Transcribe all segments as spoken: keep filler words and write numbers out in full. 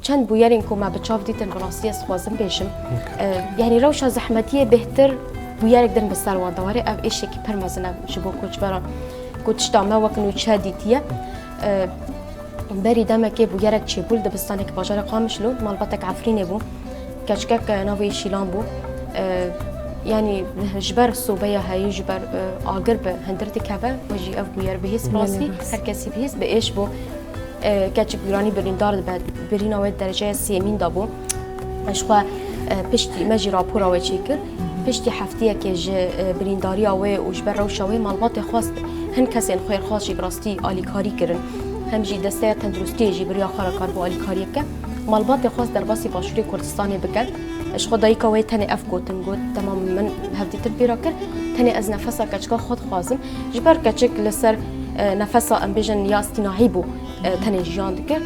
Çend bûyerên ku me bi çav dîtin, bi rastî ez dixwazim bêjim. E, yanî rewşa zehmetiyê bêhtir bûyerek din bi ser wan de were. Ev êşekî pir mezin e ji bo koçberan. Ku tişta me wek nûçe dîtiye. E, berî demekê bûyerek çêbû li dibistanek bajarê Qamişlo, malbatek Efrînê bû. Keçikek, e, navê Şîlan bû. E, yanî ji ber sobeya heyî, ji ber, e, agir bi hundir dikeve, we jî ev bûyer bihîst Belê, rastî, rast. Her kesî bihîst bi êş bû. E, keçik bîranî birîndar dibe, birîna wê dereceye sêmîn de bû. Ji xwe, e, piştî me jî rapora wê çêkir. Piştî heftiyekê ji, e, birîndariya wê û ji ber rewşa wê malbatê xwest hin kesên xêrxwaz jî bi rastî alîkarî kirin. Hem jî desteya tenduristiyê jî biriya xwe re karibû alîkariyê bike. Malbatê xwest derbasî Başûrê Kurdistanê bike. Ji xwe dayika wê tenê ev gotin got, Temam, min hevdîtin pê re kir, tenê ez nefesa keçika xwe dixwazim. Ji ber keçik li ser, e, nefesa, em bêjin, ya îstînahî bû, e, tenê jiyan dikir.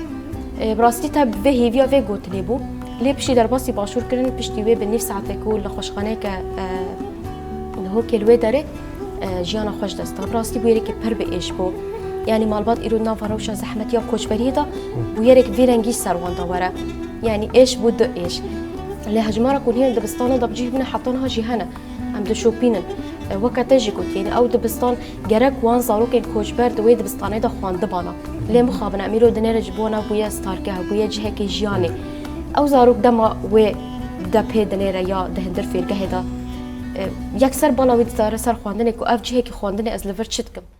E, bi rastî te bi vê hêviya vê gotinê bû. Lê piştî derbasî Başûr kirin, piştî wê bi nîv saetek û li xweşxaneyeke, e, li Hokê li wê derê, e, jiyana xwe ji dest da. Bi rastî bûyerekî pir bi êş bû. Yanî malbat îro di nava rewşa zehmetiya koçberiyê de bûyerek vê rengî ser wan de were. Yanî êş bû du êş. Lê hejmara ku hîn dibistana de bi cih bûne heta niha jî hene. Em dişopînin. E, weke te jî got, yanî ew dibistan gerek wan zarokên koçber di wê dibistanê de xwendibana. Lê mixabin, em îro dinêre ji bo wan ev bûye stargeh, bûye cihekê jiyanê. Ew zarok dema wê de pê dinêre ya di hundir fêrgehê de, e, yekser bala wî dizare ser xwendinê ku ev cihekî xwendinê, ez li vir çi dikim?